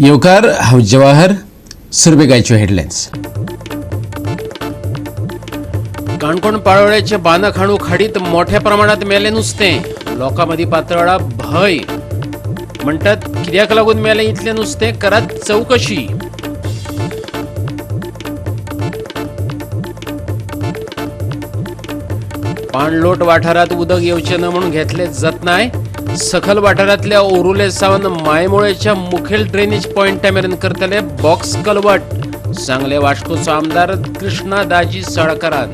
येवकार, हांव जवाहर. सुरबेक आयच्यो हेडलायन्स. काणकोण पाळोळ्याचे बांदाखाणू खाडीत मोठ्या प्रमाणात मेलें नुस्तें. लोकां मदीं पातळ्ळा भंय. म्हणटात कित्याक लागून मेलें इतलें नुस्तें, करात चवकशी. पाणलोट वाठारात उदक येवचें ना म्हणून घेतले जतनाय. सखल वाठारांतल्या ओरुले सावन मायमोळेच्या मुखेल ड्रेनेज पॉयंटा मेरेन करतले बॉक्स कलवट, सांगले वास्कोचो आमदार कृष्णा दाजी सळकारान.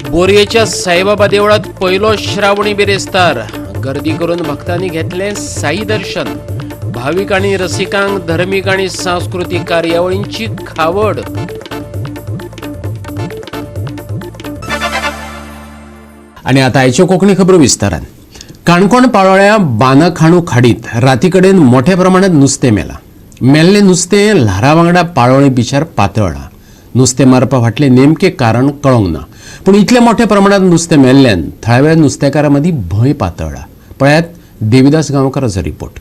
बोरयेच्या साईबाबा देवळात पयलो श्रावणी बिरेस्तार. गर्दी करून भक्तांनी घेतले साई दर्शन. भाविक आणि रसिकांक धर्मीक आणि सांस्कृतिक कार्यावळींची खावड. आणि आता आयच्यो कोंकणी खबरो विस्तारान. काणकोण पाळोळ्या बानाखाणू खाडीत राती कडेन मोठ्या प्रमाणात नुस्तें मेलां. मेल्लें नुस्तें ल्हारा वांगडा पाळोळें बिचार पातळ्ळां. नुस्तें मारपा फाटलें नेमकें कारण कळोंक ना, पूण इतल्या मोठ्या प्रमाणात नुस्तें मेल्ल्यान थळाव्या नुस्तेकारां मदीं भंय पातळ्ळा. पळयात देविदास गांवकाराचो रिपोर्ट.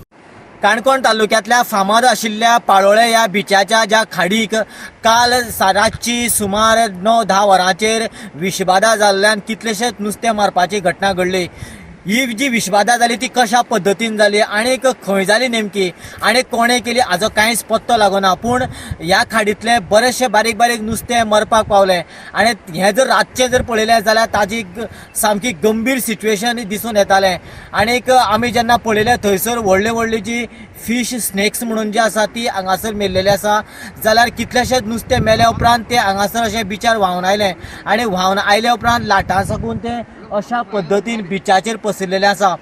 काणकोण तालुक्यांतल्या फामाद आशिल्ल्या पाळोळें ह्या बिचाच्या ज्या खाडीक काल रातची सुमार 9-10 वरांचेर विषबाधा जाल्ल्यान कितलेशेच नुस्तें मारपाची घटना घडली. ही जी विषबाधा जाली ती कशा पद्दतीन जाली आनी खंय जाली नेमकी आनी कोणें केली हाजो कांयच पत्तो लागना. पूण ह्या खाडींतले बरेचशे बारीक बारीक नुस्तें मरपाक पावलें आनी हें जर रातचें जर पळयलें जाल्यार ताजी सामकी गंभीर सिट्युएशन दिसून येतालें. आनीक आमी जेन्ना पळयलें थंयसर व्हडली व्हडली जी फिश स्नेक्स म्हणून जी आसा ती हांगासर मेल्लेली आसा. जाल्यार कितलेशेच नुस्तें मेल्या उपरांत ते हांगासर अशें बिचार व्हांवन आयलें आनी व्हांवन आयल्या उपरांत लाटां साकून ते अशा पद्दतीन बिचाचेर पसरिल्लें आसा.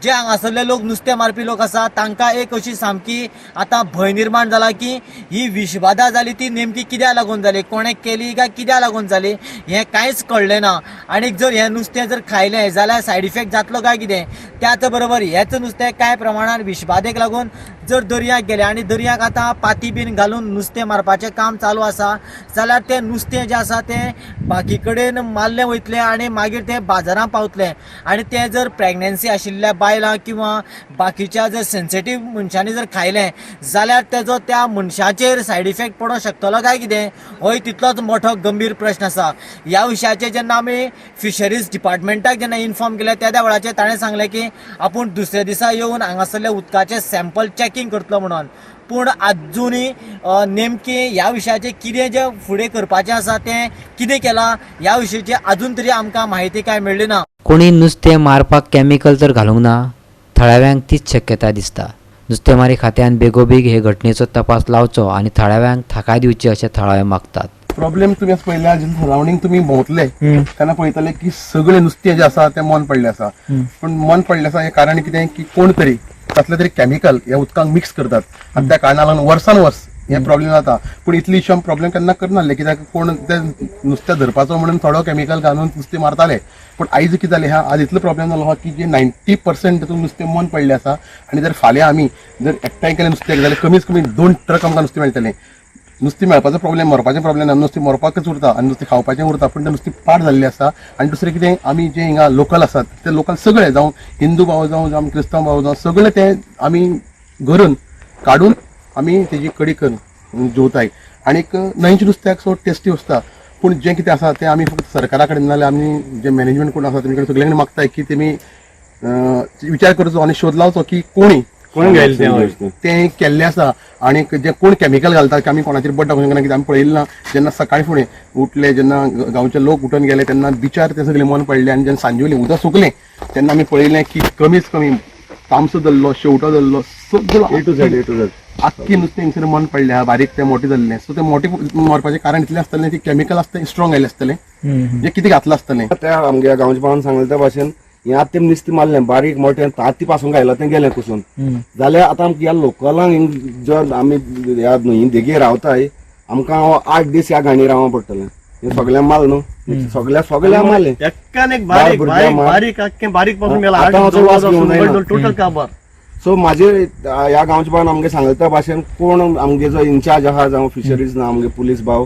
जे हांगासरले लोक नुस्तें मारपी लोक आसा तांकां एक अशी सामकी आतां भंय निर्माण जाला की ही विषबाधा जाली ती नेमकी कित्याक लागून जाली, कोणें केली काय कित्याक लागून जाली हें कांयच कळ्ळें ना. आनी जर हें नुस्तें जर खायलें जाल्यार सायड इफेक्ट जातलो काय कितें, त्याच बरोबर हेंच नुस्तें कांय प्रमाणान विषबाधेक लागून जर दर्याक गेलें आनी दर्याक आतां पाती बीन घालून नुस्तें मारपाचें काम चालू आसा जाल्यार तें नुस्तें जें आसा तें बाकी कडेन मारलें वयतलें आनी मागीर तें बाजारांत पावतलें आनी तें जर प्रेगनेन्सी आशिल्ल्या बायलां किंवा बाकीच्या जर सेन्सिटीव मनशांनी जर खायलें जाल्यार तेजो त्या मनशाचेर सायड इफेक्ट पडोंक शकतलो काय कितें, होय तितलोच मोठो गंभीर प्रश्न आसा. ह्या विशयाचेर जेन्ना आमी फिशरीज डिपार्टमेंटाक जेन्ना इन्फॉर्म केलें त्या वेळाचेर ताणें सांगलें की आपूण दुसऱ्या दिसा येवन हांगासरल्या उदकाचें सॅम्पल चॅकींग करतलो म्हणून. पूण आजुनूय नेमकें ह्या विशयाचेर कितें जें फुडें करपाचें आसा तें कितें केलां ह्या विशयाची आजून तरी आमकां म्हायती कांय मेळ्ळी ना. कोणी नुस्तें मारपाक कॅमिकल तर घालूंक ना, थळाव्यांक तीच शक्यताय दिसता. नुस्तेमारी खात्यान बेगोबेग हे घटनेचो तपास लावचो आनी थळाव्यांक थाकाय दिवची अशें थळावे मागतात. प्रॉब्लेम तुमी आतां पळयल्या जेन्ना सरावंडींग तुमी भोंवतले तेन्ना पळयतले की सगळे नुस्तें जें आसा तें मन पडलें आसा. पूण मन पडलें आसा हें कारण कितें की कोण तरी कसलें तरी केमिकल ह्या उदकांत मिक्स करतात आनी त्या कारणान लागून वर्सान वर्स हें प्रॉब्लेम जाता. पूण इतली इश्यू आमी प्रॉब्लेम केन्ना करनासले कित्याक कोण ते नुस्तें धरपाचो म्हणून थोडो केमिकल घालून नुस्तें मारताले. पूण आयज कितें जालें आहा, आज इतलो प्रॉब्लेम जालो आहा की जे 90% तातूंत नुस्तें मन पडलें आसा. आनी जर फाल्यां आमी जर एकठांय केलें नुस्त्याक जाल्यार कमीत कमी 2 ट्रक आमकां नुस्तें मेळटलें. नुस्तें मेळपाचो प्रॉब्लेम, मरपाचो प्रॉब्लेम ना, नुस्तें मरपाकच उरता आनी नुस्तें खावपाचें उरता, पूण तें नुस्तें पाड जाल्लें आसा. आनी दुसरें कितें, आमी जे हिंगा लोकल आसात ते लोकल सगळे, जावं हिंदू भाव जावं, जावं क्रिस्तांव भाव जावं, सगळे ते आमी घरून काडून आमी तेजी कडी करून जेवताय. आनीक न्हंयच्या नुस्त्याक सो टेस्टी आसता. पूण जें कितें आसा तें आमी फक्त सरकारा कडेन नाजाल्यार आमी जे मॅनेजमेंट कोण आसा तेमचे कडेन सगळे कडेन मागताय की तेमी विचार करचो आनी शोध लावचो की कोणी कोण घायलें तें केल्लें आसा आनी जे कोण केमिकल घालतात की आमी कोणाचेर बोट दाखोवंक शकना कित्याक आमी पळयलें ना. जेन्ना सकाळी फुडें उठले, जेन्ना गांवचे लोक उठून गेले तेन्ना बिचार ते सगळे मन पडले. आनी जेन्ना सांजवेली उदक सुकलें तेन्ना आमी पळयलें की कमीच कमी तामसो धरलो, शेवटो धरलो, सगळो A to Z, A to Z आख्खी नुस्तें हिंगसर मन पडलें आहा, बारीक तें मोटें जाल्लें. सो तें मोटें मरपाचें कारण इतलें आसतलें की केमिकल आसतलें, स्ट्रॉंग आयलें आसतलें, जें कितें घातलां आसतलें. त्या आमगे गांवच्या भावान सांगलें त्या भाशेन हें आतां तेमी नुस्तें मारलें बारीक मोटें तांती पासून घायलां तें गेलें कुसून. जाल्यार आतां आमकां ह्या लोकलांक जर आमी ह्या न्हंये देगेर रावताय आमकां 8 दीस ह्या घाणी रावंक पडटलें. हें सगळें माल न्हू, सगळ्या सगळ्या माल एकान एक बारीक बारीक बारीक आख्खें बारीक पासून मेला. आतां वास घेवंक जायना. टोटल काबार. सो म्हाजे ह्या गांवच्या भावान आमगे सांगले त्या भाशेन कोण आमगे जो इन्चार्ज आहा जावं फिशरीज ना आमगे पुलीस भाव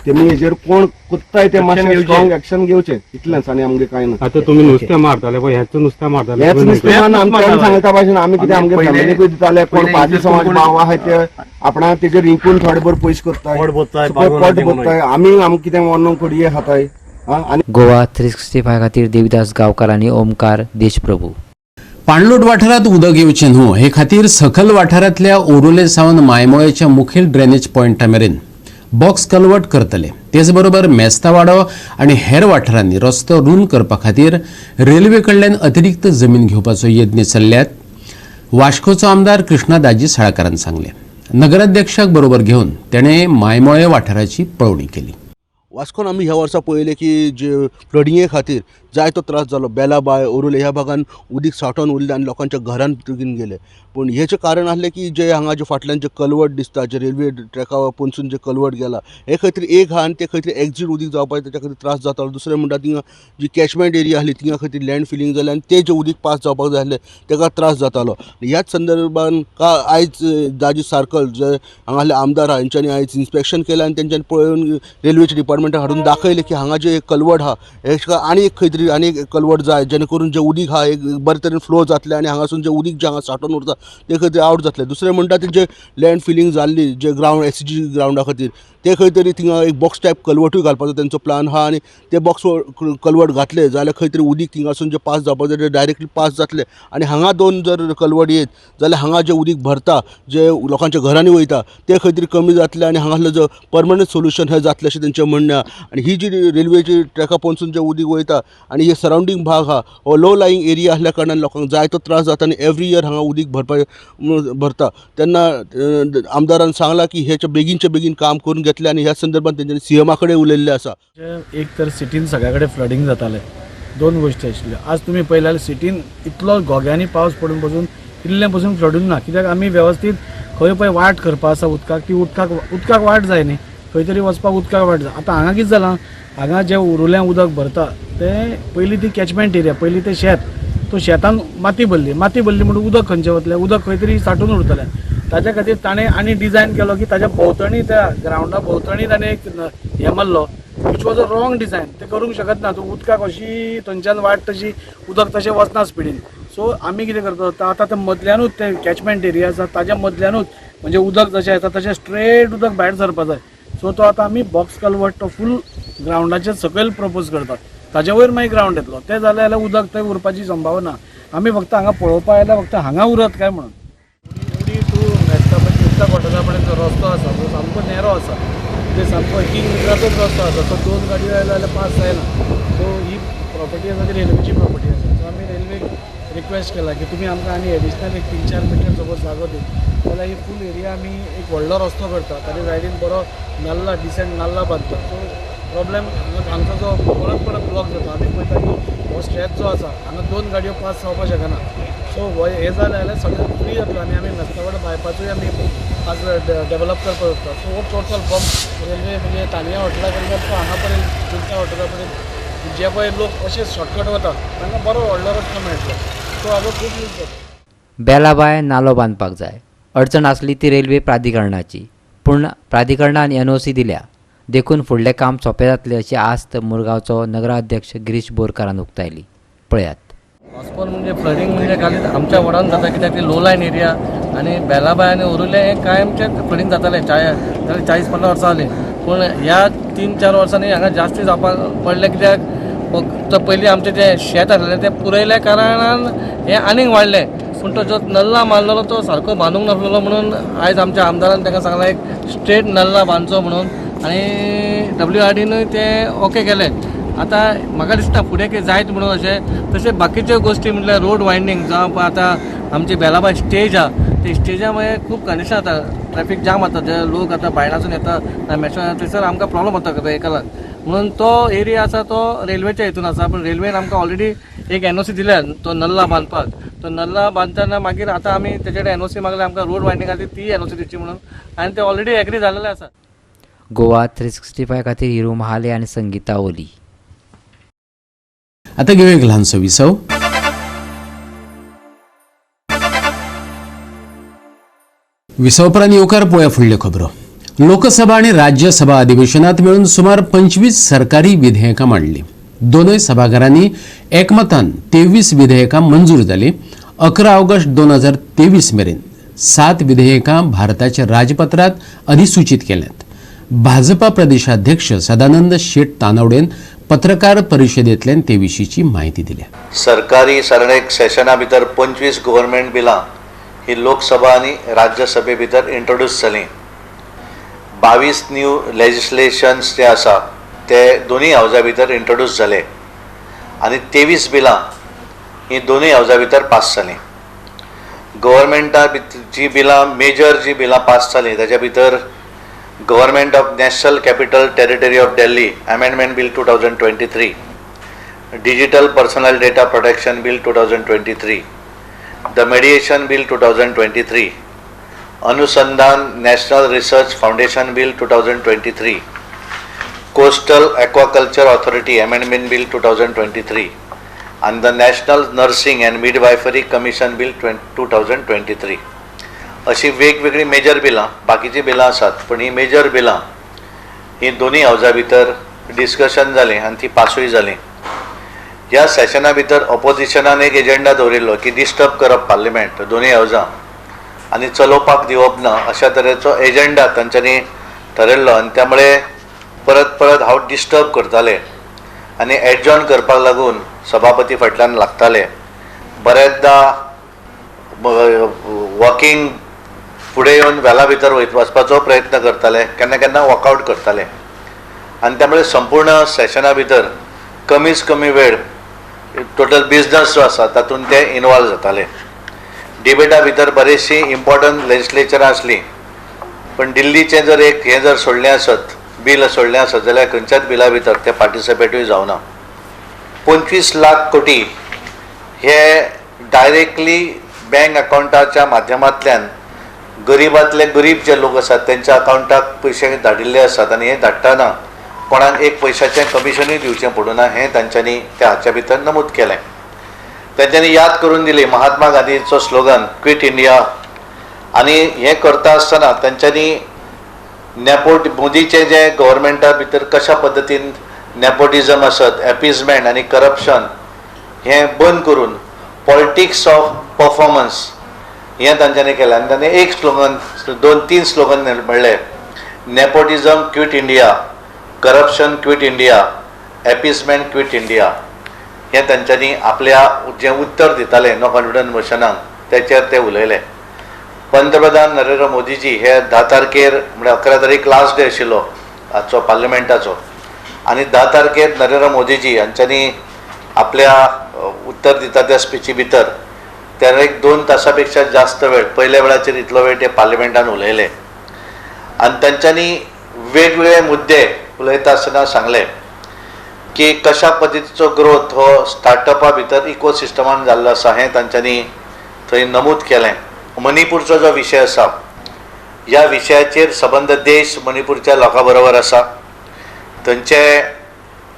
तेमी हेजेर कोण कोत्ताय ते मातशें स्ट्रॉंग एक्शन घेवचें इतलेंच आनी आमगे कांय ना. आता तुम्ही नुस्तें मारताले पळय, हेच नुस्तें मारताले. हेच नुस्तें मारून आमकां सांगले त्या भाशेन आमी कितें आमगे फॅमिलीकूय दिताले, कोण पारधी समाज भाव आहाय ते आपणा तेजेर रिंकून थोडे भर पयशे करताय, पोट भरताय, पोट भरताय, आमी आमकां कितें अन्न कडये खाताय. आनी गोवा 365 खातीर देविदास गांवकार आनी ओमकार देशप्रभू. पाणलोट वाठारांत उदक येवचें न्हू हे खातीर सखल वाठारांतल्या ओरुले सावन मायमोळेच्या मुखेल ड्रेनेज पॉयंटा मेरेन बॉक्स कलवट करतले. तेच बरोबर मेस्तावाडो आनी हेर वाठारांनी रस्तो रूंद करपा खातीर रेल्वे कडल्यान अतिरिक्त जमीन घेवपाचो यत्न चल्ल्यात. वास्कोचो आमदार कृष्णा दाजी साळकारान सांगलें. नगराध्यक्षाक बरोबर घेवन तेणें मायमोळे वाठाराची पळोवणी केली. वास्कोन आमी ह्या वर्सा पळयलें की जे फ्लडिंगे खातीर जायतो त्रास जालो. बेलाबाय, ओरुले ह्या भागान उदीक सांठोवन उरलें आनी लोकांच्या घरान तिगून गेलें. पूण हेचें कारण आसलें की जे हांगा जे फाटल्यान जे कलवट दिसता, जे रेल्वे ट्रॅका पोनसून जे कलवट गेला, हे खंय तरी एक आहा आनी ते खंय तरी एक्जीट उदीक जावपाक तेच्या खातीर त्रास जातालो. दुसरें म्हणटा थिंगा जी कॅचमेंट एरिया आसली थिंगा खंय तरी लँड फिलींग जालें आनी ते जे उदीक पास जावपाक जाय आसलें तेका त्रास जातालो. ह्याच संदर्भान का आयज दाजी सारकल जे हांगासले आमदार आहा हेंच्यांनी आयज इन्स्पेक्शन केलें आनी तेंच्यांनी पळोवन रेल्वेच्या डिपार्टमेंटाक हाडून दाखयलें की हांगा जे कलवट आहा हेका आनी एक खंय तरी आनी एक कलवट जाय जेणे करून जें उदीक आहा एक बरे तरेन फ्लो जातलें आनी हांगासून जें उदीक जें हांगा सांठोवन उरता तें खंय तरी आवट जातलें. दुसरें म्हणटा तें जें लँड फिलींग जाल्ली जे ग्रावंड एसजी ग्रावंडा खातीर ते खंय तरी थिंगा एक बॉक्स टायप कलवटूय घालपाचो तेंचो प्लान आहा आनी ते बॉक्स कलवट घातले जाल्यार खंय तरी उदीक थिंगासून जें पास जावपाक जाय तें डायरेक्टली पास जातलें आनी हांगा दोन जर कलवट येत जाल्यार हांगा जें उदीक भरता जें लोकांच्या घरांनी वयता तें खंय तरी कमी जातलें आनी हांगासलें जो परमनंट सोल्युशन हें जातलें अशें तेंचें म्हणणें आहा. आनी ही जी रेल्वेची ट्रॅका पोनसून जें उदीक वयता आनी हे सरावंडींग भाग आहा हो लो लायींग एरिया आसल्या कारणान लोकांक जायतो त्रास जाता आनी एवरी इयर हांगा उदीक भरता. तेन्ना आमदारान सांगलां की हेच्या बेगीनच्या बेगीन काम करून घेतलें आनी ह्या संदर्भात तेंच्यांनी सीएमा कडेन उलयल्लें आसा. एक तर सिटीन सगळ्या कडेन फ्लडींग जातालें, दोन गोश्टी आशिल्ल्यो. आज तुमी पळयल्यार जाल्यार सिटीन इतलो घोग्यांनी पावस पडून पसून इल्लें पसून फ्लडूंक ना, कित्याक आमी वेवस्थीत खंय पळय वाट करपा आसा उदकाक, ती उदकाक वाट जाय न्ही, खंय तरी वचपाक उदकाक वाट जाय. आतां हांगा कितें जालां, हांगा जें उरुल्यां उदक भरता तें पयलीं ती कॅचमेंट एरिया, पयलीं तें शेत, तो शेतान माती भरली, माती भरली म्हणून उदक खंयचें वतलें, उदक खंय तरी सांठून उरतलें. ताच्या खातीर ताणें आनी डिजायन केलो की ताच्या भोंवतणी, त्या ग्रावंडा भोंवतणी ताणें एक हें मारलो, which was a wrong design. तें करूंक शकत ना, तूं उदकाक अशी थंयच्यान वाट तशी उदक तशें वचना स्पिडीन. सो आमी कितें करता आतां तें मदल्यानूच तें कॅचमेंट एरिया आसा ताच्या मदल्यानूच म्हणजे उदक जशें येता तशें स्ट्रेट उदक भायर सरपा जाय. सो तो आतां आमी बॉक्स कलवट तो फूल ग्रावंडाचेर सकयल प्रपोज करतात, ताजे वयर मागीर ग्रावंड येतलो. तें जालें जाल्यार उदक थंय उरपाची संभावना. आमी फक्त हांगा पळोवपा आयल्या, फक्त हांगा उरत काय म्हणून. उडी टू मेस्ता कॉटेजा पर्यंत जो रस्तो आसा तो सामको नॅरो आसा, ते सामको 3 मिटराचोच रस्तो आसा, तो दोन गाडयो आयल्यो जाल्यार पास जायना. सो ही प्रॉपर्टी आसा ती रेल्वेची प्रॉपर्टी आसा. सो आमी रेल्वेक रिक्वेस्ट केला की तुमी आमकां आनी एडिशनल एक 3-4 मिटर सपोज जागो दित जाल्यार ही फूल एरिया आमी एक व्हडलो रस्तो करता, ताजे सायडीन बरो नाल्ला, डिसंट नाल्ला बांदता. सो प्रॉब्लेम हांगचो जो परत परत ब्लॉक जाता, आमी पळयता की हो स्ट्रेच जो आसा हांगा दोन गाडयो पास जावपाक शकना. सो हें जालें जाल्यार सगळें फ्री जातलो आनी आमी मेस्तावाडो बायपासूय आमी आज डेवलप करपाक शकता. सो हो टोटल फ्रॉम रेल्वे म्हणजे तानिया हॉटेला कडल्यान तो हांगा पर्यंत, जुलता हॉटेला पर्यंत जे पळय लोक अशे शॉर्टकट वता तांकां बरो व्हडलो रस्तो मेळटलो. सो हाजो खूब यूज जाता. बेलाबाय नालो बांदपाक जाय. अडचण आसली ती रेल्वे प्राधिकरणाची, पूण प्राधिकरणान एनओसी दिल्या देखून फुडलें काम सोंपें जातलें अशी आस्त मुरगांवचो नगराध्यक्ष गिरीश बोरकारान उक्तायली. पळयात. वास्कोन म्हणजे फ्लडींग म्हणजे खाली आमच्या वॉर्डान जाता, कित्याक ती लो लायन एरिया आनी बेलाबाय आनी ओरुले हे कायमचें फ्लडींग जातालें 40-50 वर्सां जालीं. पूण ह्या 3-4 वर्सांनी हांगा जास्ती जावपाक पडलें, कित्याक फक्त पयलीं आमचें जें शेत आसलें तें पुरयल्या कारणान हें आनीक वाडलें. पूण तो जो नल्ला मारलेलो तो सारको बांदूंक नासलेलो म्हणून आयज आमच्या आमदारान ताका सांगलां एक स्ट्रेट नल्ला बांदचो म्हणून, आनी WRDनूय तें ओके केलें. आतां म्हाका दिसता फुडें कितें जायत म्हणून अशें. तशें बाकीच्यो गोश्टी म्हटल्यार रोड वायंडींग, जावं आतां आमची बेलाबाय स्टेज आहा, ते स्टेजा मागीर खूब कंडिशन जाता, ट्रॅफीक जाम जाता, जे लोक आतां बायणासून येता मेशा थंयसर आमकां प्रॉब्लम जाता व्हेकलाक म्हणून. तो एरिया आसा तो रेल्वेच्या हितून आसा, पूण रेल्वेन आमकां ऑलरेडी एक एनओसी दिल्या तो नल्ला बांदपाक. तो नल्ला बांदतना मागीर आतां आमी तेजे कडेन एनओसी मागल्या आमकां रोड वायंडींग खातीर ती एनओसी दिवची म्हणून, आनी ते ऑलरेडी एग्री जालेले आसा. गोवा 365 खातीर हिरू महाले आनी संगीता ओली. आता घेऊया एक ल्हानसो विसव. विसवपरांत येवकार पळोवया फुडल्यो खबरो. लोकसभा आनी राज्यसभा अधिवेशनात मेळून सुमार 25 सरकारी विधेयकां मांडली. दोनूय सभाघरांनी एकमतान 23 विधेयकां मंजूर जालीं. 11 ऑगस्ट 2023 मेरेन 7 विधेयकां भारताच्या राजपत्रांत अधिसूचीत केल्यांत. भाजपा प्रदेशाध्यक्ष सदानंद शेट तानावडेन पत्रकार परिशदेंतल्यान ते विशींची म्हायती दिल्या. सरकारी साधारण एक सेशना भितर 25 गव्हर्मेंट बिलां ही लोकसभा आनी राज्यसभे भितर इंट्रोड्यूस जालीं. 22 न्यू लेजिस्लेशन्स जे आसा ते दोनूय हावजा भितर इंट्रोड्यूस जाले आनी 23 बिलां ही दोनूय हावजा भितर पास जालीं. गव्हर्मेंटा जी बिलां मेजर जी बिलां पास जालीं ताच्या भितर government of national capital territory of Delhi amendment bill 2023, digital personal data protection bill 2023, the mediation bill 2023, Anusandhan national research foundation bill 2023, coastal aquaculture authority amendment bill 2023 आनी the national nursing and midwifery commission bill 2023. अशी वेगवेगळीं major बिलां, बाकीचीं बिलां आसात पूण ही major बिलां ही दोनूय हावजा भितर डिस्कशन जालें आनी ती पासूय जालीं. ह्या सेशना भितर ऑपोजिशनान एक एजेंडा दवरिल्लो की डिस्टर्ब करप पार्लिमेंट दोनूय हावजां आनी चलोवपाक दिवप ना अशा तरेचो एजेंडा तांच्यांनी ठरयल्लो आनी त्यामुळे परत परत हांव डिस्टर्ब करताले आनी एडजॉर्न करपाक लागून सभापती फाटल्यान लागताले. बऱ्याचदा वॉकिंग फुडें येवन वेला भितर वचपाचो प्रयत्न करताले, केन्ना केन्ना वॉकआवट करताले आनी त्यामुळे संपूर्ण सेशना भितर कमीच कमी वेळ टोटल बिजनस जो आसा तातूंत ते इनवॉल्व जाताले. डिबेटा भितर बरीचशीं इम्पॉर्टंट लेजिस्लेचरां आसलीं पण दिल्लीचें जर एक हें जर सोडलें आसत, बील सोडलें आसत जाल्यार खंयच्याच बिला भितर ते पार्टिसिपेटूय जावना. 25 लाख कोटी हे डायरेक्टली बँक अकावंटाच्या माध्यमांतल्यान गरिबांतले गरीब जे लोक आसात तेंच्या अकावंटाक पयशे धाडिल्ले आसात आनी हे धाडटना कोणाक एक पयशाचें कमिशनूय दिवचें पडूना हें तांच्यांनी त्या हाच्या भितर नमूद केलें. तांच्यांनी याद करून दिली महात्मा गांधीचो स्लोगन क्विट इंडिया आनी हें करता आसतना तांच्यांनी मोदीचें जें गव्हर्मेंटा भितर कशा पद्दतीन नॅपोटिजम आसत, एपिजमेंट आनी करप्शन हें बंद करून पॉलिटिक्स ऑफ परफॉर्मन्स हें तांच्यांनी केलें. आनी तांणी एक स्लोगन, 2-3 स्लोगन म्हणले, nepotism quit India, corruption quit India, appeasement quit India. हें तांच्यांनी आपल्या जें उत्तर दितालें नो कॉन्फिडन्स मोशनाक तेचेर ते उलयले. पंतप्रधान नरेंद्र मोदीजी हे 10 तारखेर म्हळ्यार 11 तारीख लास्ट डे आशिल्लो आजचो पार्लिमेंटाचो आनी 10 तारखेर नरेंद्र मोदीजी हांच्यांनी आपल्या उत्तर दिता त्या स्पिची भितर त्याने एक 2 तासां पेक्षा जास्त वेळ पयल्या वेळाचेर इतलो वेळ ते पार्लिमेंटान उलयले आनी तांच्यांनी वेगवेगळे मुद्दे उलयता आसतना सांगले की कशा पद्दतीचो ग्रोथ हो स्टार्टअपा भितर इकोसिस्टमान जाल्लो आसा हें तांच्यांनी थंय नमूद केलें. मणिपूरचो जो विशय आसा ह्या विशयाचेर सबंद देश मणिपूरच्या लोकां बरोबर आसा. थंयचे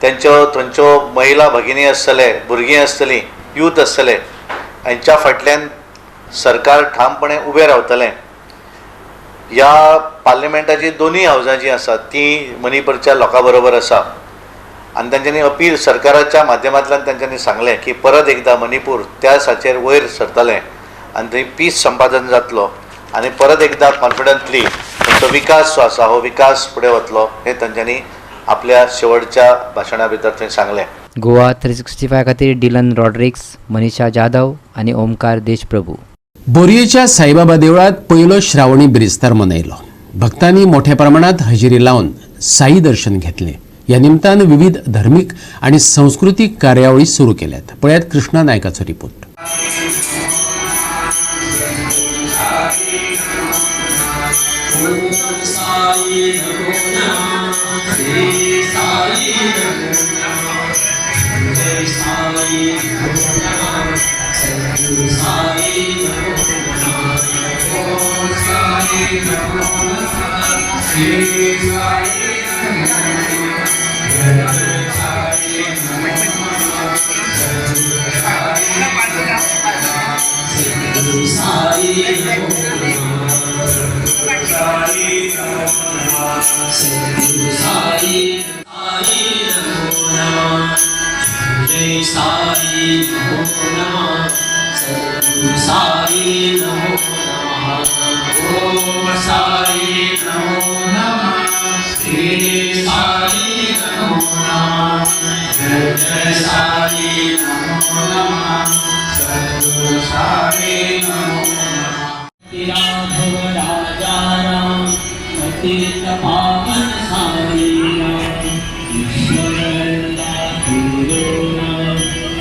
तेंच्यो थंयच्यो महिला भगिनी आसतले, भुरगीं आसतलीं, यूथ आसतले हांच्या फाटल्यान सरकार ठामपणे उबें रावतलें. ह्या पार्लिमेंटाची दोनूय हावजां जीं आसात तीं मणिपूरच्या लोकां बरोबर आसा आनी तांच्यांनी अपील सरकाराच्या माध्यमांतल्यान तांच्यांनी सांगलें की परत एकदां मणिपूर त्या साचेर वयर सरतलें आनी थंय पीस संपादन जातलो आनी परत एकदां कॉन्फिडंटली तांचो विकास जो आसा हो विकास फुडें वतलो हें तांच्यांनी आपल्या शेवटच्या भाशणा भितर थंय सांगलें. गोवा 365 खातीर डिलन रॉड्रिक्स, मनीषा जाधव आनी ओमकार देशप्रभू. बोरयेच्या साईबाबा देवळात पयलो श्रावणी बिरेस्तार मनयलो. भक्तांनी मोठ्या प्रमाणात हजेरी लावन साई दर्शन घेतलें. ह्या निमतान विविध धर्मीक आनी संस्कृतीक कार्यावळी सुरू केल्यात. पळयात कृष्णा नायकाचो रिपोर्ट. सद्गुरु साई साई नमो नमः। जय साई नमो नमः, सद्गुरु साई नमो नमः। ओम साई नमो नमः, श्री साई नमो नमः। जय जय साई नमो नमः, सद्गुरु साई नमो नमः। राघव राजा राम, पतित पावन साई राम। ईश्वर अल्लाह तेरो नाम,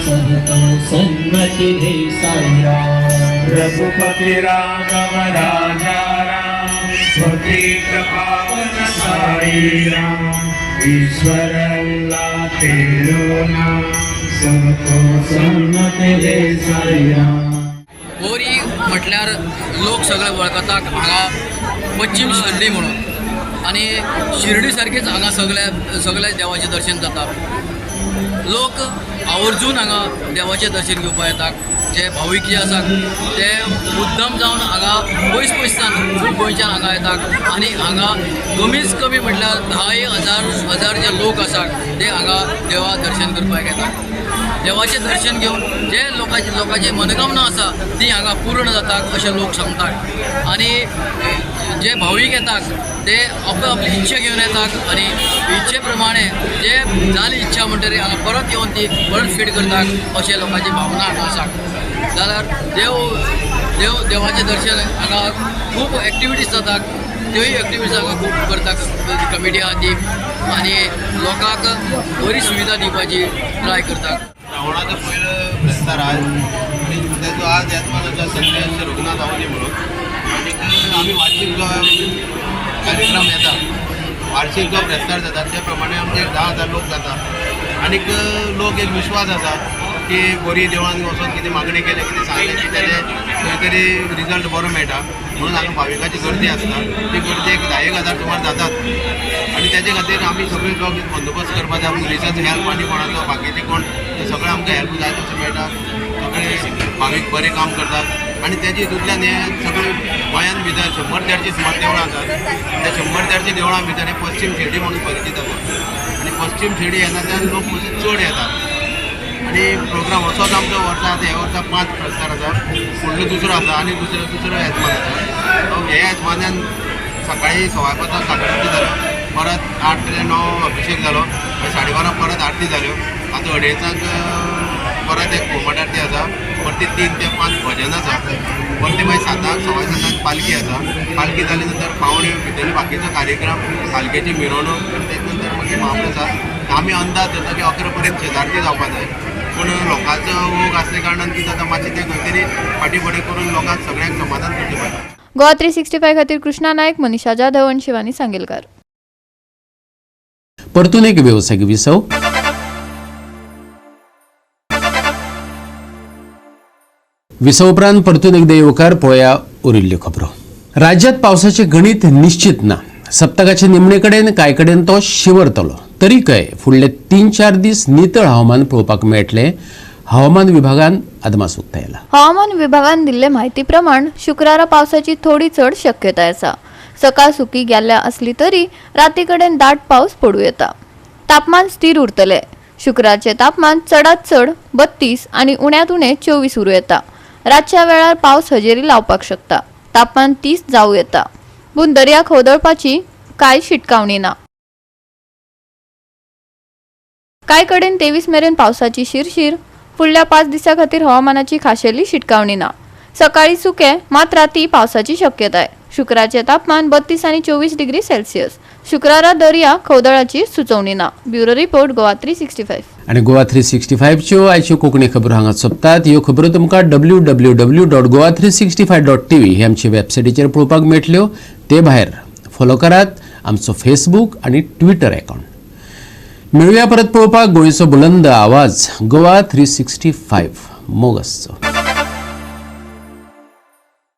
सबको सन्मति दे साई राम। रघुपति राघव राजा राम, पतित पावन साई राम। ईश्वर अल्लाह तेरो नाम, सबको सन्मति दे साई राम। बोरी म्हटल्यार लोक सगळे वळखतात हांगा पश्चीम शिर्डी म्हणून आनी शिर्डी सारकेच हांगा सगळे सगळे देवाचें दर्शन जाता. लोक आवर्जून हांगा देवाचें दर्शन घेवपाक येतात. जे भावीक जे आसात ते मुद्दम जावन हांगा पयस पयसच्यान फूल गोंयच्यान हांगा येतात आनी हांगा कमीच कमी म्हटल्यार 10,000 हजार जे लोक आसात ते हांगा देवा दर्शन करपाक येतात. देवाचें दर्शन घेवन जे लोकांची लोकांची मनोकामना आसा ती हांगा पूर्ण जाता अशें लोक सांगतात. आनी जे भावीक येतात ते आप आपली इच्छा घेवन येतात आनी इच्छे प्रमाणे जे जाली इच्छा म्हणटरी हांगा परत येवन ती परत फीड करतात अशें लोकांची भावना हांगा आसा. जाल्यार देव देव देवाचें दर्शन हांगा खूब एक्टिविटीज जातात, त्योय एक्टिविटीज हांगा खूब करता कमिटी आहा ती आनी लोकांक बरी सुविधा दिवपाची ट्राय करतात. श्रावणाचो पयलो फेस्तार आज आनी तेजो आज येत्मान आसा संदेश रघुनाथ आवली म्हणून. आनी आमी वार्षीक जो कार्यक्रम येता, वार्षीक जो फेस्तार जाता त्या प्रमाणे आमचे 10,000 लोक जाता. आनीक लोक एक विश्वास आसा की बोरी देवळान वचोन कितें मागणी केली, कितें सांगलें की तेजें खंय तरी रिजल्ट बरो मेळटा म्हणून हांगा भाविकाची गर्दी आसता. ती गर्दी एक 10,000 सुमार जातात आनी तेजे खातीर आमी सगळे जो बंदोबस्त करपाक जाय, पुलिसाचो हेल्प आनी कोणाचो बाकीचे कोण सगळे आमकां हेल्प जाय तसो मेळटा. सगळे भावीक बरें काम करतात आनी तेजे हितूंतल्यान हें सगळें गोंयांत भितर 100-150 सुमार देवळां आसात. त्या 100-150 देवळां भितर हें पश्चीम शिर्डी म्हणून परिचीत आसा आनी पश्चीम शिर्डी ह्या नात्यान लोक मातशे चड येतात. आनी प्रोग्राम असोच आमचो वर्सा आतां ह्या वर्सा 5 प्रस्तार आसा, फुडलो दुसरो आसा आनी दुसरो येजमान आसा. हे येजमान्यान सकाळी 5:15 काकड आरती जाल्यो, परत 8 ते 9 अभिशेक जालो, 12:30 परत आरती जाल्यो. आतां 2:30 परत एक घुमट आरती आसा, परती 3 ते 5 भजन आसा, परती मागीर 7, 7:15 पालखी आसा. पालखी जाली नंतर पावणे भितर बाकीचो कार्यक्रम, पालखेची मिरवणूक, तेज नंतर मागीर महाप्रसाद. आमी अंदाज धरता की 11 पर्यंत शेजारती जावपा जाय, पूण लोकांचो ओघ आसल्या कारणान कितें जाता मातशें तें खंय तरी फाटीं फुडें करून लोकांक सगळ्यांक समाधान करचें पडटा. गोवा 365 खातीर कृष्णा नायक, मनीषा जाधव आनी शिवानी सांगेलकार. परतून एक वेवसायीक विसव. विसव उपरांत परतून एकदा येवकार. पळोवया उरिल्ल्यो खबरो. राज्यात पावसाचें गणीत निश्चित ना. सप्तकाचे निमणे कडेन कांय कडेन तो शिंवरतलो. तरी काय फुडले 3-4 दीस नितळ हवामान पळोवपाक मेळटलें हवामान विभागान अदमास उक्तायला. हवामान विभागान दिल्ले म्हायती प्रमाण शुक्रारा पावसाची थोडी चड शक्यताय आसा. सकाळ सुकी गेल्ल्या असली तरी राती कडेन दाट पावस पडूं येता. तापमान स्थिर उरतले. शुक्रारचे तापमान चडात चड 32 आनी उण्यांत उणें 24 उरूं येता. रातच्या वेळार पावस हजेरी लावपाक शकता. तापमान 30 जावं येता. पूण दर्या खवदळपाची कांय शिटकावणी ना. कांय कडेन 23 मेरेन पावसाची शिरशीर. फुडल्या 5 दिसां खातीर हवामानाची खाशेली शिटकावणी ना. सकाळी सुके मात राती पावसाची शक्यताय. शुक्रारचे तापमान 32 आनी 24 डिग्री सेल्सियस. शुक्रारा दर्या खवदळाची सुचोवणी ना. Bureau report, Goa 365. आनी गोवा 365च्यो आयच्यो कोंकणी खबरो हांगा सोंपतात. ह्यो खबरो तुमकां www.goa365.tv ही आमची वेबसायटीचेर पळोवपाक मेळटल्यो. ते भायर फॉलो करात आमचो फेसबूक आनी ट्विटर अकावंट. मेळुया परत पळोवपाक गोंयचो बुलंद आवाज गोवा 365. मोग आसचो.